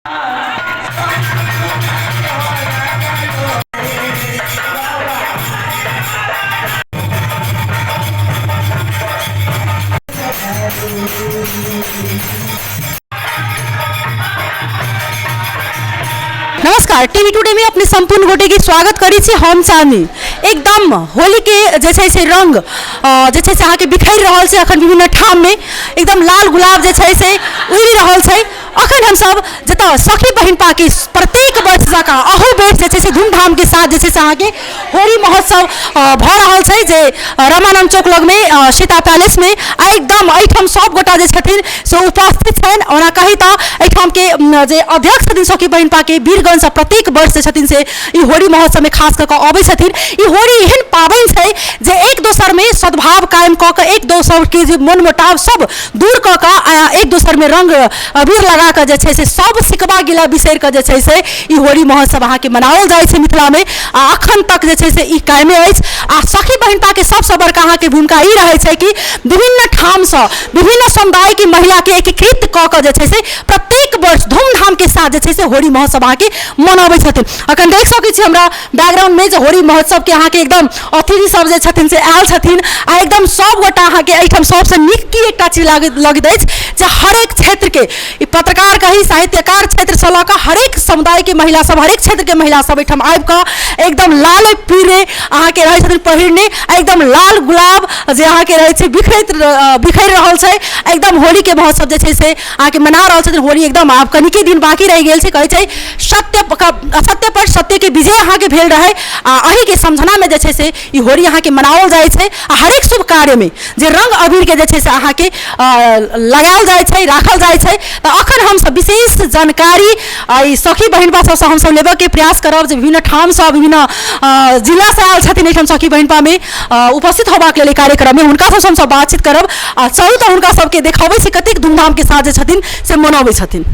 नमस्कार, TV today में अपने संपूर्ण गोटे के स्वागत करै छी। हम चांदनी एकदम होली के जे छै से रंग जे छै से अहाँके बिखरि रहल छै। अखन विभिन्न ठाम में एकदम लाल गुलाब जे छै से उड़ि रहल छै। अखन हमसब जतऽ सखी बहिनपा के प्रत्येक वर्ष जकाँ अहू बेर जे छै से धूमधाम के साथ जे छै से अहाँके होली महोत्सव भऽ रहल छै जे रामानंद चौक लगमे सीता पैलेस में एकदम एहिठाम सब गोटा जे छथिन से उपस्थित छनि। ओना कही तऽ एहिठाम के जे अध्यक्ष छथिन सखी बहिनपा के वीरगंज से प्रत्येक वर्ष जे छथिन से ई होली महोत्सव में खास कऽ कऽ अबै छथिन। ई होली एहन पाबनि छै जे एक दोसर में सद्भाव कायम कऽ कऽ एक दोसर के जे मनमुटाव सब दूर कऽ कऽ एक दोसर में रंग अबीर लगा कऽ जे छै से सब सिकबा गिला बिसरि कऽ जे छै से ई होली महोत्सव अहाँके मनाओल जाइ छै मिथिलामे। आ अखन तक जे छै से ई कायमे अछि। आ सखी बहिनपाके सबसँ बड़का अहाँके भूमिका ई रहै छै कि विभिन्न ठामसँ विभिन्न समुदायके महिलाके एकीकृत कऽ कऽ जे छै से प्रत्येक वर्ष धूमधामके साथ जे छै से होली महोत्सव अहाँके मनबै छथिन। अखन देख सकै छी हमरा बैकग्राउंडमे जे होली महोत्सवके अहाँके एकदम अतिथि सब जे छथिन से आयल छथिन। आ एकदम सब गोटा अहाँके एहिठाम सबसँ नीक की एकटा चीज लगैत अछि जे हरेक क्षेत्रके ई पत्रकार कही साहित्यकार क्षेत्रसँ लऽ कऽ हरेक समुदायके महिला सब हरेक क्षेत्रके महिला सब एहिठाम आबि कऽ एकदम लाले पीरे अहाँके रहै छथिन पहिरने। एकदम लाल गुलाब जे अहाँके रहै छै बिखरैत बिखरि रहल छै। एकदम होलीके महोत्सव जे छै से अहाँके मना रहल छथिन। होली एकदम आब कनिके दिन बाँकी रहि गेल छै। कहै छै सत्य असत्य पर सत्यके विजय अहाँके भेल रहै। आ एहिके समझनामे जे छै से ई होली अहाँके मनाओल जाइ छै। आ हरेक शुभ कार्यमे जे रंग अबीरके जे छै से अहाँके लगायल जाइ छै, राखल जाइ छै। तऽ अखन हमसब विशेष जानकारी एहि सखी बहिनपा सबसँ हमसब लेबऽके प्रयास करब जे विभिन्न ठामसँ विभिन्न जिलासँ आयल छथिन एहिठाम सखी बहिनपामे उपस्थित होबाक लेल एहि कार्यक्रममे, हुनका सबसँ हमसब बातचीत करब। आ चलू तऽ हुनका सबके देखाबै छी कतेक धूमधामके साथ जे छथिन से मनबै छथिन।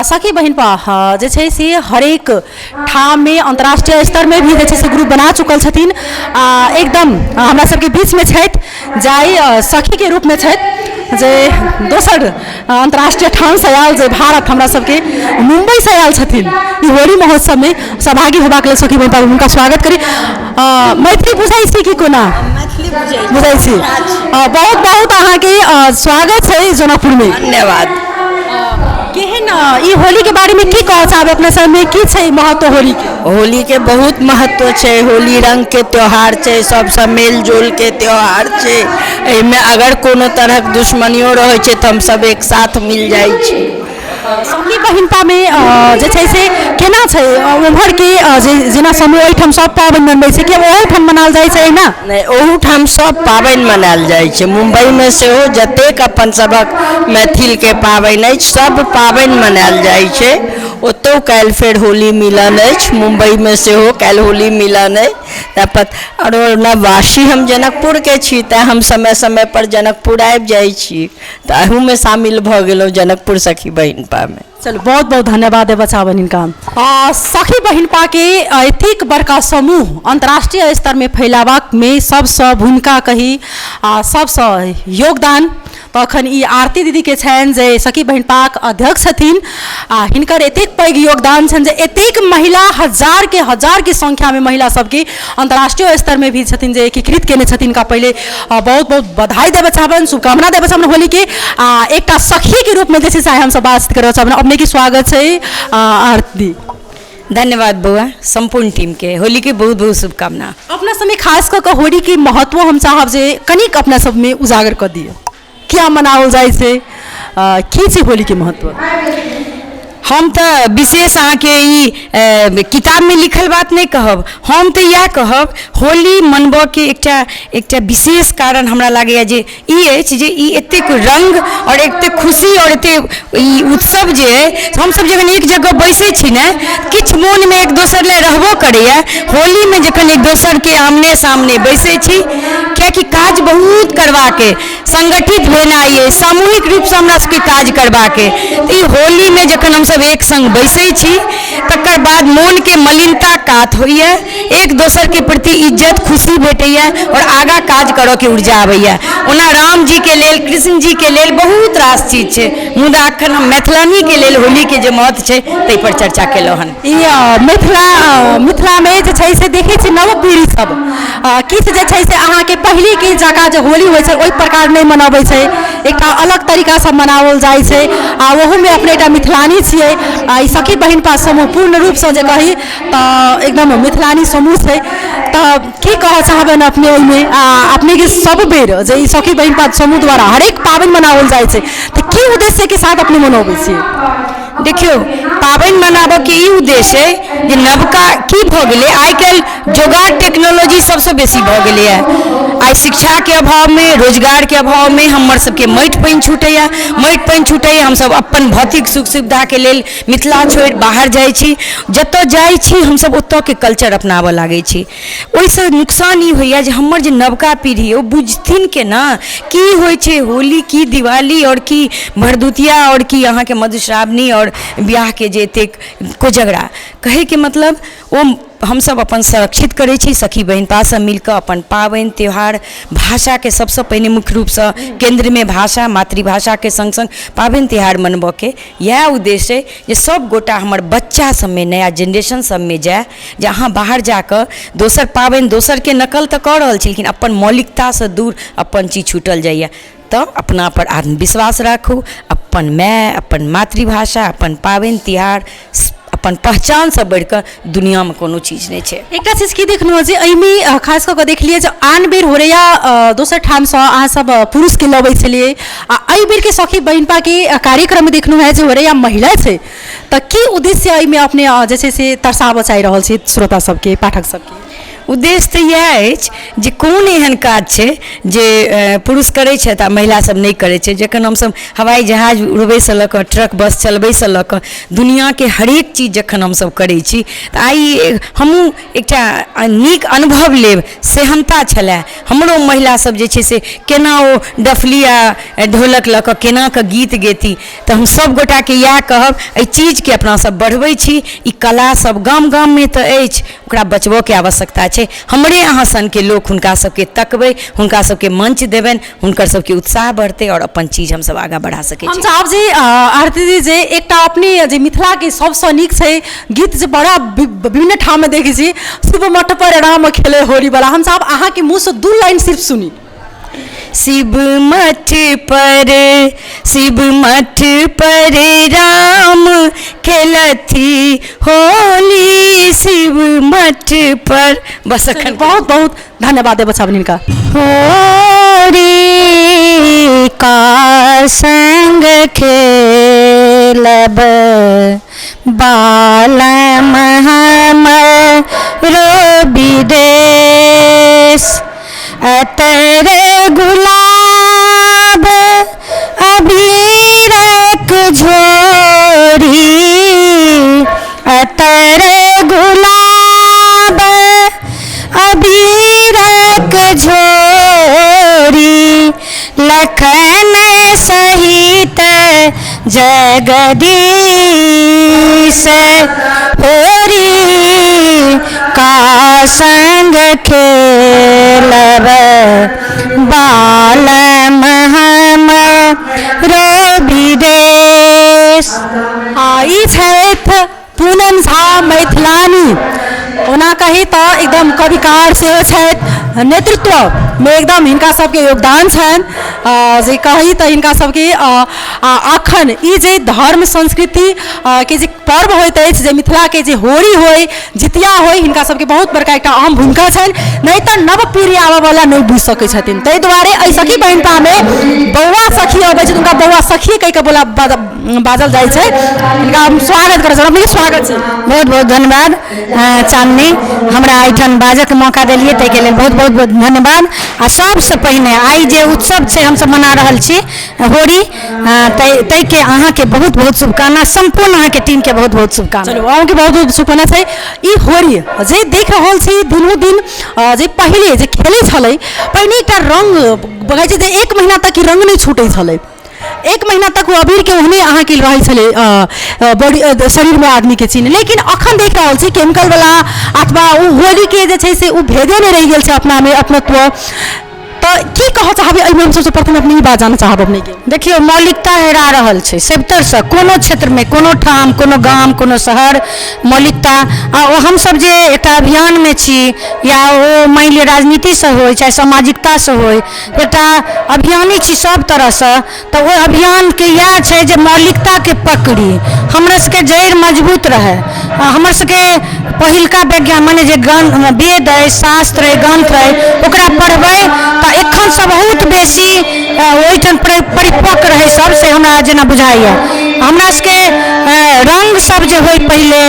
सखी बहिनपा जे छै से हरेक ठाममे अंतर्राष्ट्रीय स्तरमे भी जे छै से ग्रुप बना चुकल छथिन। आ एकदम हमरा सबके बीचमे छथि जाहि सखीके रूपमे छथि जे दोसर अंतर्राष्ट्रीय ठामसँ आयल जे भारत हमरा सबके मुम्बईसँ आयल छथिन ई होली महोत्सवमे सहभागी होबाक लेल सखी बहिनपा हुनका स्वागत करी। मैथिली बुझै छी कि कोना? बुझै छी। बहुत बहुत अहाँके स्वागत छै जनकपुरमे। धन्यवाद। केहन ई होली के बारे में की कहऽ चाहबै? अपना सबमे की छै महत्व होली के? होली के बहुत महत्व छै। होली रंग के त्योहार छै, सबसँ मेल जोल के त्योहार छै। एहिमे अगर कोनो तरहक दुश्मनियो रहै छै तऽ हमसब एक साथ मिल जाइ छी। सखी बहिनपामे जे छै से केना छै उम्हर के जे जेना समूह एहिठाम सब पाबनि मनबै छै कि ओहोठाम मनायल जाइ छै एहिना? नहि, ओहूठाम सब पाबनि मनायल जाइ छै। मुम्बईमे सेहो जतेक अपन सभक मैथिलके पाबनि अछि सब पाबनि मनायल जाइ छै। ओतौ काल्हि फेर होली मिलन अछि, मुम्बईमे सेहो काल्हि होली मिलन अछि। आओर ओना वासी हम जनकपुरके छी तैँ हम समय समयपर जनकपुर आबि जाइ छी तऽ अहूमे शामिल भऽ गेलहुँ जनकपुर सखी बहिनपामे। चलू बहुत बहुत धन्यवाद देबऽ चाहबनि हिनका। सखी बहिनपाके एतेक बड़का समूह अंतर्राष्ट्रीय स्तरमे फैलाबामे सबसँ भूमिका कही आ सबसँ योगदान तऽ अखन ई आरती दीदीके छनि जे सखी बहिनपाक अध्यक्ष छथिन। आ हिनकर एतेक पैघ योगदान छनि जे एतेक महिला हजारके संख्यामे महिला सबके अंतर्राष्ट्रीय स्तरमे भी छथिन जे एकीकृत केने छथिन। हिनका पहिले बहुत बहुत बधाई देबऽ चाहबनि, शुभकामना देबऽ चाहबनि होलीके। आ एकटा सखीके रूपमे जे छै से आइ हमसब बातचीत करऽ चाहबनि। अपनेके स्वागत छै आरती। धन्यवाद बौआ, सम्पूर्ण टीमके होलीके बहुत बहुत शुभकामना। अपना सबमे खास कऽ कऽ होलीके महत्व हम चाहब जे कनिक अपना सबमे उजागर कऽ दिअ, किया मनाओल जाइ छै, की छै होलीके महत्व? हम तऽ विशेष अहाँके ई किताबमे लिखल बात नहि कहब, हम तऽ इएह कहब, होली मनबयके एकटा एकटा विशेष कारण हमरा लागैए जे ई अछि जे ई एतेक रङ्ग आओर एतेक खुशी आओर एतेक ई उत्सव जे अइ, हमसभ जखन एक जगह बैसै छी ने, किछु मोनमे एक दोसर लए रहबो करैए। होलीमे जखन एक दोसरके आमने सामने बैसै छी, कियाकि काज बहुत करबाक अइ, संगठित भेनाइ अइ, सामूहिक रूपसँ हमरा सबके काज करबाक अइ, तऽ ई होलीमे जखन हमसब एक सङ्ग बैसै छी, तकर बाद मोनके मलिनता कात होइए, एक दोसरके प्रति इज्जत खुशी भेटैए आओर आगाँ काज करऽके ऊर्जा अबैए। ओना रामजीके लेल, कृष्ण जीके लेल बहुत रास चीज छै, मुदा एखन हम मैथिलानीके लेल होलीके जे महत्व छै ताहिपर चर्चा केलहुँ हन। ई मिथिला, मिथिलामे जे छै से देखै छी नव पीढ़ी सब किछु जे छै से अहाँके पहिलेके जकाँ जे होली होइ छै ओहि प्रकार नहि मनबै छै, एकटा अलग तरीकासँ मनाओल जाइ छै। आ ओहूमे अपने एकटा मिथिलानी छियै आ ई सखी बहिनपा समूह पूर्ण रूपसँ जे कही तऽ एकदम मिथिलानी समूह छै, तऽ की कहऽ चाहबनि अपने ओहिमे? आ अपनेके सब बेर जे ई सखी बहिनपा समूह द्वारा हरेक पाबनि मनाओल जाइ छै, तऽ की उद्देश्यके साथ अपने मनबै छियै? देखियौ, पाबनि मनाबऽके ई उद्देश्य अइ जे नवका की भऽ गेलै, आइ काल्हि जोगाड़ टेक्नोलॉजी सभसँ बेसी भऽ गेलैए। आइ शिक्षाके अभावमे, रोजगारके अभावमे हमर सबके माटि पानि छूटैए, माटि पानि छूटैए। हमसब अपन भौतिक सुख सुविधाके लेल मिथिला छोड़ि बाहर जाइ छी। जतऽ जाइ छी हमसब, ओतऽके कल्चर अपनाबऽ लागै छी। ओहिसँ नुकसान ई होइए जे हमर जे नवका पीढ़ी, ओ बुझथिन केना की होइ छै होली, की दिवाली, आओर की भरदुतिया, आओर की अहाँके मधुश्रावणी, आओर बियाहके जे एतेक कोजगरा। कहैके मतलब ओ हमसभ अपन संरक्षित करै छी सखी बहिनपा सभ मिलि कऽ अपन पाबनि त्योहार, भाषाके सभसँ पहिने मुख्य रूपसँ केन्द्रमे भाषा, मातृभाषाके सङ्ग सङ्ग पाबनि तिहार मनबऽके इएह उद्देश्य अइ जे सभगोटा हमर बच्चा सभमे, नया जेनरेशन सभमे जाय जे अहाँ बाहर जा कऽ दोसर पाबनि, दोसरके नकल तऽ कऽ रहल छी, लेकिन अपन मौलिकतासँ दूर अपन चीज छूटल जाइए। तऽ अपनापर आत्मविश्वास राखू, अपन माय, अपन मातृभाषा, अपन पाबनि तिहार, अपन पहचानसँ बढ़िकऽ दुनिआँमे कोनो चीज नहि छै। एकटा चीज की देखलहुँ जे एहिमे खास कऽ कऽ देखलियै जे आन बेर होरैया दोसर ठामसँ अहाँसभ पुरुषके लबै छलियै, आ एहि बेरके सखी बहिनपाके कार्यक्रममे देखलहुँ हेँ जे होरैया महिला छै, तऽ की उद्देश्य एहिमे अपने जे छै से दर्शाबऽ चाहि रहल छी श्रोता सबके, पाठक सबके? उद्देश्य तऽ इएह अछि जे कोन एहन काज छै जे पुरुष करै छथि आ महिला सब नहि करै छै। जखन हमसब हवाई जहाज उड़बैसँ लऽ कऽ, ट्रक बस चलबैसँ लऽ कऽ, दुनिआँके हरेक चीज जखन हमसब करै छी, तऽ आइ हमहूँ एकटा नीक अनुभव लेब सेहन्ता छलए हमरो, महिला सब जे छै से केना ओ डफली आ ढोलक लऽ कऽ केना कऽ गीत गेती। तऽ हम सब गोटाके इएह कहब, एहि चीजके अपना सब बढ़बै छी। ई कला सब गाम गाममे तऽ अछि, ओकरा बचबऽके आवश्यकता छै। हमरे अहाँ सनके लोक हुनका सबके तकबै, हुनका सबके मंच देबनि, हुनकर सबके उत्साह बढ़तै आओर अपन चीज हमसब आगाँ बढ़ा सकै छी। हम चाहब जे आरती जी, जे एकटा अपने जे मिथिलाके सबसँ नीक छै गीत जे बड़ा विभिन्न ठाममे देखै छी, शिव मठ पर राम खेले होरी वाला, हम चाहब अहाँके मुँहसँ 2 लाइन सिर्फ सुनी। शिव मठ पर, शिव मठ पर राम खेलथि होली, शिव मठ पर। बस अखन बहुत बहुत धन्यवाद देबऽ चाहबनि हिनका। होरी का संग खेलब बालम हमरो विदेश, अतर गुलाब अबीरक झोरी, अतर गुलाब अबीरक झोरी, लखन सहित जगदीश, होरी का संग खेलब बालम हमरो विदेश। आ ई छथि पूनम झा मैथिलानी। ओना कही तऽ एकदम कविकार सेहो छथि, नेतृत्वमे एकदम हिनका सबके योगदान छनि। जे कही तऽ हिनका सबके अखन ई जे धर्म संस्कृति के जे पर्व होइत अछि, जे मिथिलाके जे होरी होइ, जितिया होइ, हिनका सबके बहुत बड़का एकटा अहम भूमिका छनि। नहि तऽ नव पीढ़ी आबऽवला नहि बुझि सकै छथिन, ताहि दुआरे एहि सखी बहिनपामे बौआ सखी अबै छै, हुनका बौआ सखी कहि कऽ बोला बाजल जाइ छै। हिनका हम स्वागत करै छी, अपनेके स्वागत छै। बहुत बहुत धन्यवाद चांदनी, हमरा एहिठाम बाजऽके मौका देलियै ताहिके लेल बहुत बहुत धन्यवाद। आ सबसँ पहिने आइ जे उत्सव छै हमसब मना रहल छी होरी, ताहिके अहाँके बहुत बहुत शुभकामना, सम्पूर्ण अहाँके टीमके बहुत बहुत शुभकामना। चलू, अहूँके बहुत बहुत शुभकामना छै। ई होरी जे देख रहल छी दिनो दिन, जे पहिले जे खेलै छलै, पहिने एकटा रङ्ग कहै छै जे 1 महीना तक ई रङ्ग नहि छूटै छलै, 1 महीना तक ओ अबीरके ओहने अहाँके रहै छलै बॉडी शरीरमे आदमीके चिन्ह। लेकिन अखन देख रहल छी केमिकलवला अथवा ओ होलीके जे छै से ओ भेदे नहि रहि गेल छै अपनामे अपनत्व। तऽ की कहऽ चाहबै एहिमे? हम सबसँ प्रथम अपने ई बात जानऽ चाहब अपनेके। देखियौ, मौलिकता हेरा रहल छै सबतरसँ, कोनो क्षेत्रमे, कोनो ठाम, कोनो गाम, कोनो शहर, मौलिकता। आ ओ हमसब जे एकटा अभियानमे छी, या ओ मानि लिअ राजनीतिसँ होइ चाहे सामाजिकतासँ होइ, एकटा अभियानी छी सब तरहसँ, तऽ ओहि अभियानके इएह छै जे मौलिकताके पकड़ी, हमरा सबके जड़ि मजबूत रहै। आ हमर सबके पहिलका वैज्ञानिक माने जे वेद अइ, शास्त्र अइ, ग्रन्थ अइ, ओकरा पढ़बै तऽ एखनसँ बहुत बेसी ओहिठाम परिपक्व रहै सब, से हमरा जेना बुझाइए। हमरा सबके रङ्ग सब जे होइ पहिले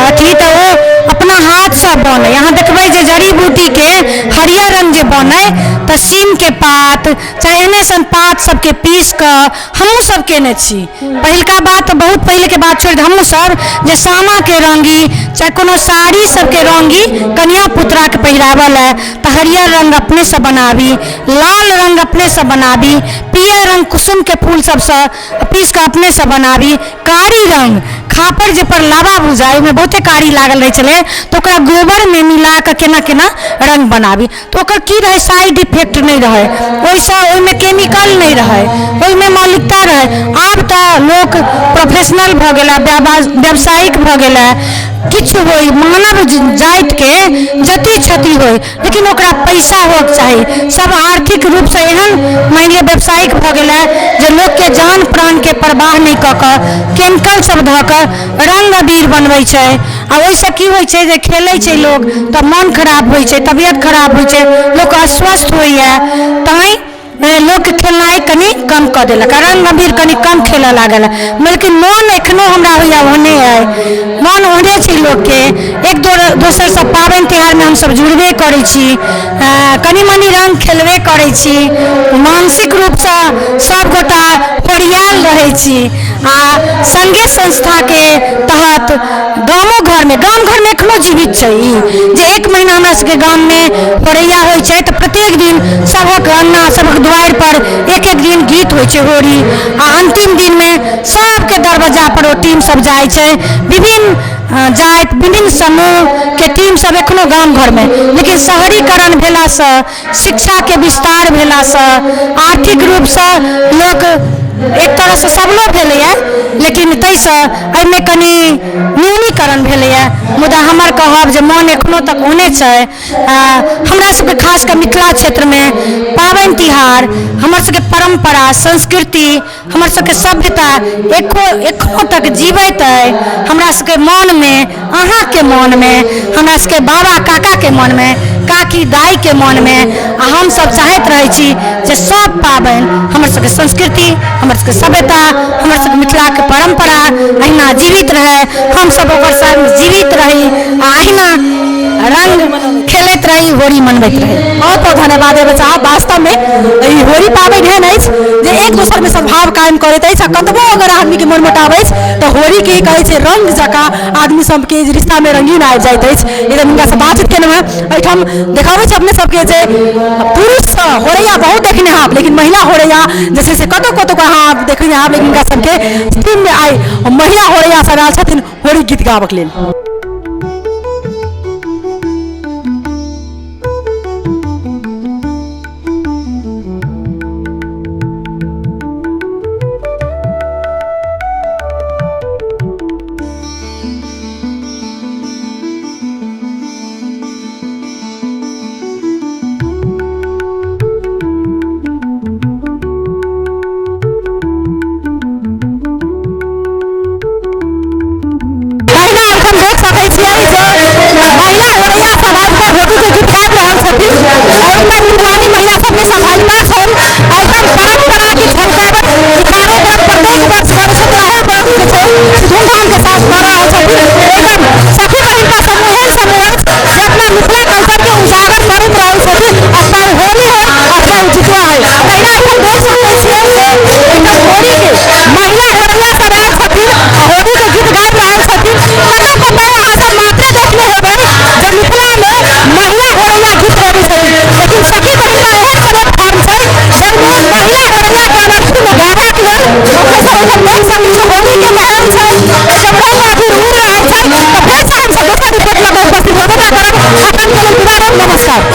अथी, तऽ ओ अपना हाथसँ बनै। अहाँ देखबै जे जड़ी बूटीके हरियर रङ्ग जे बनै तऽ सीमके पात चाहे एहने सन पात सबके पीस कऽ हमहूँ सब केने छी। पहिलका बात बहुत पहिलेके बात छोड़ि हमहूँ सब जे सामाके रङ्गी चाहे कोनो साड़ी सबके रङ्गी कनिया पुतराके पहिराबऽ लए तऽ हरियर रङ्ग अपनेसँ बनाबी, लाल रङ्ग अपनेसँ बनाबी, पियर रङ्ग कुसुमके फूल सबसँ पीस कऽ अपनेसँ बनाबी, कारी रङ्ग खापड़ जे पर लाबा भुजाइ ओहिमे बहुते कारी लागल रहै छलै तऽ ओकरा गोबरमे मिला कऽ केना केना रङ्ग बनाबी, तऽ ओकर की रहै, साइड इफेक्ट नहि रहै ओहिसँ, ओहिमे केमिकल नहि रहै, ओहिमे मौलिकता रहै। आब तऽ लोक प्रोफेशनल भऽ गेलै, व्यावसायिक भऽ गेलै, किछु होइ मानव जातिके जते क्षति होइ लेकिन ओकरा पैसा होइके चाही। सब आर्थिक रूपसँ एहन मानि लिअ व्यावसायिक भऽ गेलै जे लोकके जान प्राणके परवाह नहि कऽ कऽ केमिकल सब धऽ कऽ रङ्ग अबीर बनबै छै। आ ओहिसँ की होइ छै जे खेलै छै लोक तऽ मन खराब होइ छै, तबियत खराब होइ छै, लोक अस्वस्थ होइए, तैँ लोक खेलनाइ कनि कम कऽ देलक आ रङ्ग अबीर कनि कम खेलऽ लागल। लेकिन मोन एखनो हमरा होइए ओहने अइ, मोन ओहने छै लोकके, एक दोसरसँ पाबनि तिहारमे हमसब जुड़बे करै छी, कनि मनि रङ्ग खेलबे करै छी, मानसिक रूपसँ सबगोटा होरियाएल रहै छी। आ संगे संस्थाके तहत गामो घरमे, गाम घरमे एखनो जीवित छै ई जे 1 महीना हमरा सबके गाममे होरैया होइ छै तऽ प्रत्येक दिन सबक अंगना सबक दुआरि पर एक एक दिन गीत होइ छै होरी, आ अंतिम दिनमे सबके दरवाजा पर ओ टीम सब जाइ छै, विभिन्न जाति विभिन्न समूहके टीम सब एखनो गाम घरमे। लेकिन शहरीकरण भेलासँ, शिक्षाके विस्तार भेलासँ, आर्थिक रूपसँ लोक एक तरहसँ सबलो भेलैए, लेकिन ताहिसँ एहिमे कनि न्यूनीकरण भेलैए। मुदा हमर कहब जे मोन एखनो तक ओहने छै। हमरा सबके खास कऽ मिथिला क्षेत्रमे पाबनि तिहार हमर सबके परम्परा संस्कृति हमर सबके सभ्यता एखनो तक जीवैत अइ। हमरा सबके मोनमे, अहाँके मोनमे, हमरा सबके बाबा काकाके मोनमे, काकी दाइके मोनमे, आ हमसब चाहैत रहै छी जे सब पाबनि हमर सबके संस्कृति, हमर सबके सभ्यता, हमर सबके मिथिलाके परम्परा अहिना जीवित रहै, हमसब ओकर संग जीवित रही आ अहिना रङ्ग खेलैत रही, होरी मनबैत रही। बहुत बहुत धन्यवाद देबऽ चाहब। वास्तवमे ई होरी पाबनि एहन अछि जे एक दोसरमे सद्भाव कायम करैत अछि, आ कतबो अगर आदमीके मन मुटाव अछि तऽ होरीके कहै छै रङ्ग जकाँ आदमी सबके रिश्तामे रङ्गीन आबि जाइत अछि। एकदम हिनकासँ बातचीत केलहुँ हेँ। एहिठाम देखाबै छी अपने सबके जे पुरुष होरैया बहुत देखने होयब, लेकिन महिला होरैया जे छै से कतहु कतहु अहाँ देखने होयब, लेकिन हिनका सबके टीममे आइ महिला होरैया सब आयल छथिन होरी गीत गाबक लेल। गौरैया सब आबि कऽ होलीके गीत गाबि रहल छथिन। आओर एतऽ मिथिलानी